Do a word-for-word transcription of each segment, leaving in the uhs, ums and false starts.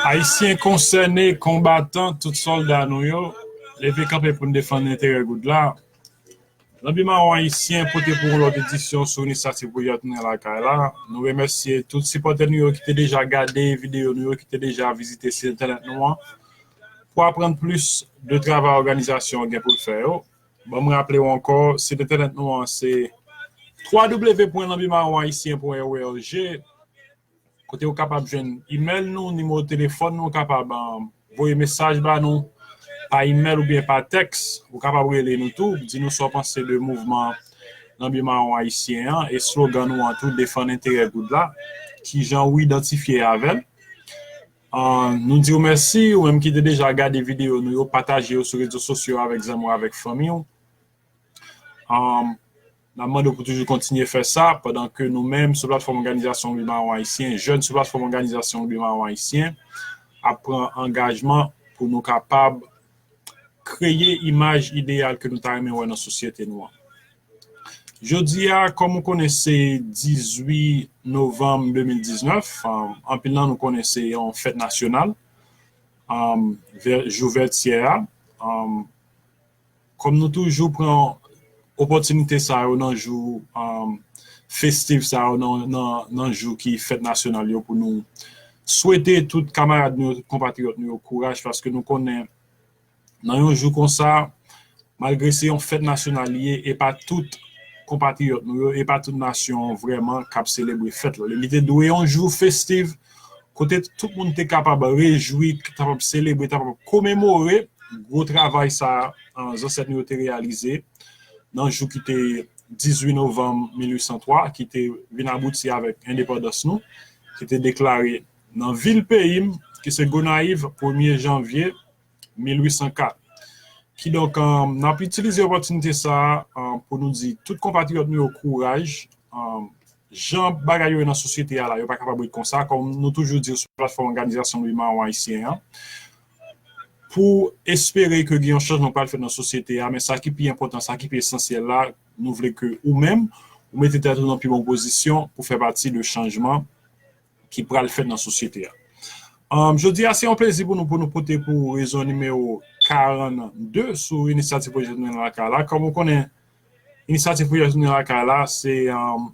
Ayisyen konsène, konbatan, tout sòlda nou yo, leve kanpe pou n defann enterè goud la. Lanbi Mawon Ayisyen pote pou w yon lòt edisyon sou Inisyativ Pwojè Tounen Lakay la. Nou remèsye tout sipòtè nou yo ki te deja gade videyo nou yo, ki te deja vizite sit entènèt nou an, pou aprann plis de travay òganizasyon an gen pou l fè yo. Ban m raple w ankò, sit entènèt nou an se w w w pwen lanbi mawon ayisyen pwen org, kote w kapab jwenn imèl nou, nimewo telefòn nou, w kapab, um, voye mesaj ba nou pa imèl oubyen pa tèks. Ou kapab rele nou tou, di nou sa w panse de mouvman Lanbi Mawon Ayisyen an e slogan nou an tou, defann enterè goud la. Kijan w idantifye avè l? Ah, nou di w mèsi, ou menm ki te deja gade videyo nou yo, pataje yo sou rezo sosyo avèk zanmi w, avèk fanmi w. Um, n ap mande w pou toujou kontinye fè sa, pandan ke nou menm, sou platfòm Òganizasyon Lanbi Mawon Ayisyen, jèn sou platfòm Òganizasyon Lanbi Mawon Ayisyen, ap pran angajman pou nou kapab kreye imaj ideyal ke nou ta renmen wè nan sosyete nou an. Jodi a, kòm ou konnen, se dizuit novanm de mil diznèf, um, anpil nan nou konnen se yon fèt nasyonal, um, vè-, jou Vètyè a. Um, kòm nou toujou pran opòtinite sa yo nan jou, um, festif sa yo, nan, nan, nan jou ki fèt nasyonal yo, pou nou swete tout kamarad nou yo, tout konpatriyòt nou yo kouraj, paske nou konnen nan yon jou konsa, malgre se yon fèt nasyonal li ye, e pa tout konpatriyòt nou yo, e pa tout nasyon vrèman k ap selebre fèt la. Li te dwe yon jou festif, kote tout moun te kapab rejwi, kapab selebre, kapab komemore gwo travay sa, eh, zansèt nou yo te reyalize nan jou ki te dizuit novanm mil uit san twa, ki te vin abouti avèk endepandans nou, ki te deklare nan vil peyi m, ki se Gonayiv, premye janvye mil uit san kat. Kidonk, eh, n ap itilize opòtinite sa a, eh, pou nou di tout konpatriyòt nou yo kouraj. Eh, jan bagay yo ye nan sosyete a la, yo pa kapab ret konsa, kòm nou toujou di sou platfòm Òganizasyon Lanbi Mawon Ayisyen an, pou espere ke gen yon chanjman k pral fèt nan sosyete a, men sa ki pi enpòtan, sa ki pi esansyèl la, nou vle ke ou menm, ou mete tèt ou nan pi bon pozisyon pou fè pati de chanjman ki pral fèt nan sosyete a. Um, jodi a, se yon plezi pou nou, pou nou pote pou rezon nimewo karannde sou Inisyativ Pwojè Tounen Lakay la. Kòm ou konnen, Inisyativ Pwojè Tounen Lakay la, se, um,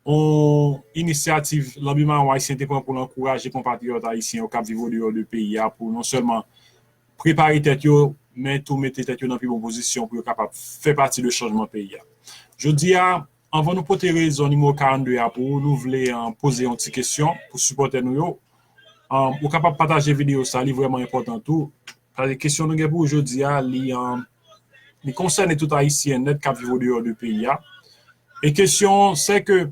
yon inisyativ Lanbi Mawon Ayisyen te pran pou l ankouraje konpatriyòt ayisyen yo k ap viv odeyò de peyi a pou non sèlman prepare tèt yo, men tou mete tèt yo nan pi bon pozisyon pou yo kapab fè pati de chanjman peyi a. Jodi a, anvan nou pote rezon nimewo karannde a pou ou, nou vle, eh, poze yon ti kesyon pou sipòtè nou yo. Eh, ou kapab pataje videyo sa, li vrèman enpòtan tou. Paske kesyon nou gen pou ou jodi a, li, eh, li konsène tout Ayisyen nèt k ap viv odeyò de peyi a. E kesyon an, se ke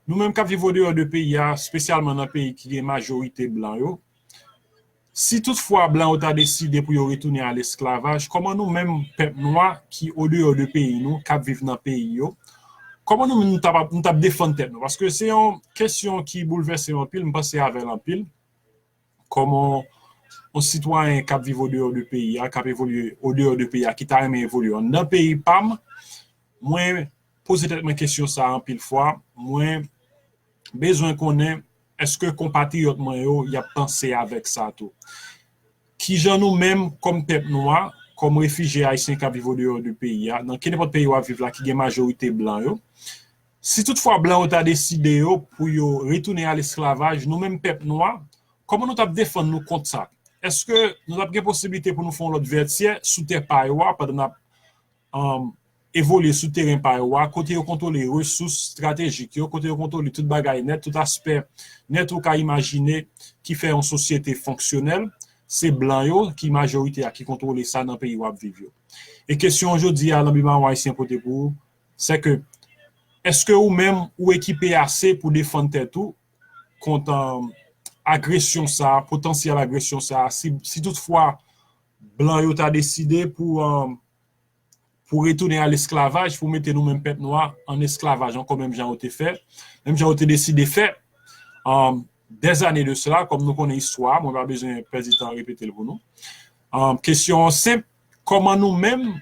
nou menm k ap viv odeyò de peyi a, espesyalman nan peyi ki gen majorite blan yo, si toutfwa blan yo ta deside pou yo retounen a lesklavaj, kòman nou menm pèp nwa ki odeyò de peyi nou, k ap viv nan peyi yo, kòman nou menm nou t ap, nou t ap defann tèt nou? Paske se yon kesyon ki boulvèse m anpil, m panse avè l anpil. Kòman yon sitwayen k ap viv odeyò de peyi a, k ap evolye odeyò de peyi a, ki ta renmen evolye anndan peyi pa m, mwen poze tèt mwen kesyon sa a anpil fwa. Mwen bezwen konnen, èske konpatriyòt mwen yo, y ap panse avèk sa tou? Kijan nou menm, kòm pèp nwa, kòm refijye ayisyen k ap viv odeyò de peyi a, nan kenenpòt peyi w ap viv la ki gen majorite blan yo, si toutfwa blan yo ta deside yo pou yo retounen a lesklavaj, nou menm pèp nwa, kòman nou t ap defann nou kont sa? Èske nou t ap gen posiblite pou nou fè yon lòt Vètyè sou tè pa yo a pandan n ap, um, evolye sou teren pa yo a, kote yo kontwole resous estratejik yo, kote yo kontwole tout bagay nèt, tout aspè nèt ou ka imajine ki fè yon sosyete fonksyonèl, se blan yo ki majorite a ki kontwole sa nan peyi w ap viv yo. E kesyon jodi a, Lanbi Mawon Ayisyen pote pou ou, se ke, èske ou menm ou ekipe ase pou defann tèt ou kont, um, agresyon sa a, potansyèl agresyon sa a, si, si toutfwa blan yo ta deside pou, um, pou retounen a lesklavaj, pou mete nou menm pèp nwa an esklavaj ankò, menm jan yo te fè, menm jan yo te deside fè, um, dèzane de sela, kòm nou konnen istwa a, mwen pa bezwen pèdi tan repete l pou nou. Um, kesyon an senp, kòman nou menm,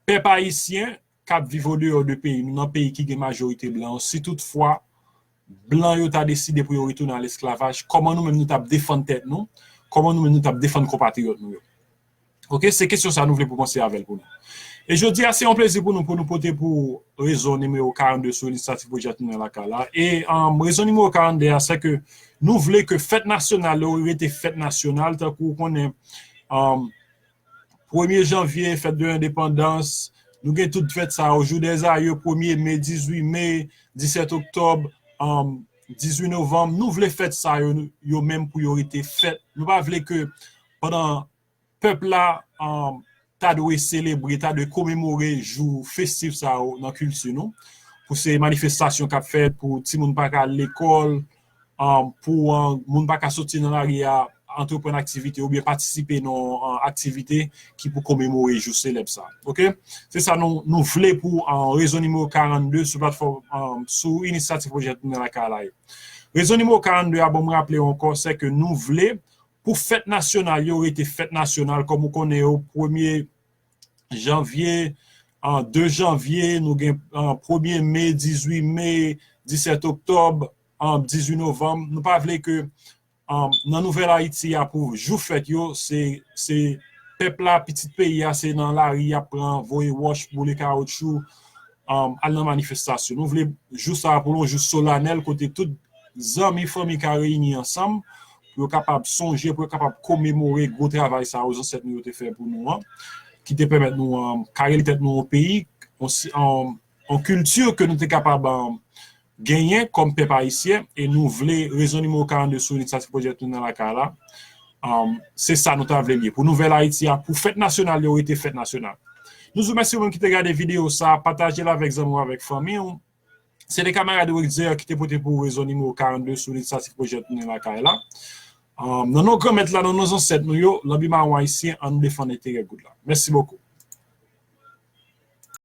pèp ayisyen k ap viv odeyò de peyi nou, nan peyi ki gen majorite blan yo, si toutfwa blan yo ta deside pou yo retounen a lesklavaj, kòman nou menm nou t ap defann tèt nou, kòman nou menm nou t ap defann konpatriyòt nou yo. Ok, se kesyon sa nou vle pou panse avè l pou nou. E jodi a, se yon plezi pou nou, pou nou pote pou rezon nimewo karannde sou inisyativ pwojè Tounen Lakay la. E um, rezon nimewo karannde a, se ke nou vle ke fèt nasyonal yo rete fèt nasyonal, tankou ou konnen um, premye janvye, fèt de lendepandans, nou gen tout fèt sa yo, jou dèzayè, premye me, dizuit me, disèt oktòb, um, dizuit novanm, nou vle fèt sa yo, yo menm pou yo rete fèt. Nou pa vle ke pandan pèp la um, ta dwe selebre, ta dwe komemore jou festif sa yo nan kilti nou. Pou se manifestasyon k ap fèt, pou timoun pa ka al lekòl, um, pou um, moun pa ka soti nan lari a, antreprann aktivite oubyen patisipe nan um, aktivite ki pou komemore jou selèb sa. Ok? Se sa nou, nou vle pou um, rezon nimewo karannde sou platfòm, um, sou inisyativ pwojè Tounen Lakay la yo. Rezon nimewo karannde a, bon, m raple w ankò, se ke nou vle pou fèt nasyonal yo rete fèt nasyonal, kòm ou konnen yo, premye janvye, an de janvye, nou gen an premye me, dizuit me, disèt oktòb, an dizuit novanm. Nou pa vle ke an, nan Nouvèl Ayiti a pou jou fèt yo, se, se pèp la, pitit peyi a, se nan lari y ap pran, voye wòch, boule kawotchou, um, al nan manifestasyon. Nou vle jou sa a pou l yon jou solanèl kote tout zanmi, fanmi ka reyini ansanm pou yo kapab sonje, pou yo kapab komemore gwo travay sa yo zansèt nou yo te fè pou nou an, ki te pèmèt nou um, ka rele tèt nou yon peyi, yon, si- um, yon kilti ke nou te kapab um, genyen kòm pèp ayisyen, e nou vle rezon nimewo karannde sou inisyativ pwojè Tounen Lakay la. Um, se sa nou ta vle l ye. Pou Nouvèl Ayiti a, pou fèt nasyonal yo rete fèt nasyonal. Nou di w mèsi ou menm ki te gade videyo sa, pataje l avèk zanmi w, avèk fanmi w. Se te kamarad Wexer ki te pote pou ou rezon nimewo karannde sou inisyativ pwojè Tounen Lakay la. Um, nan non Granmèt la, nan non zansèt nou yo, Lanbi Mawon Ayisyen, ann defann enterè goud la. Mèsi bokou.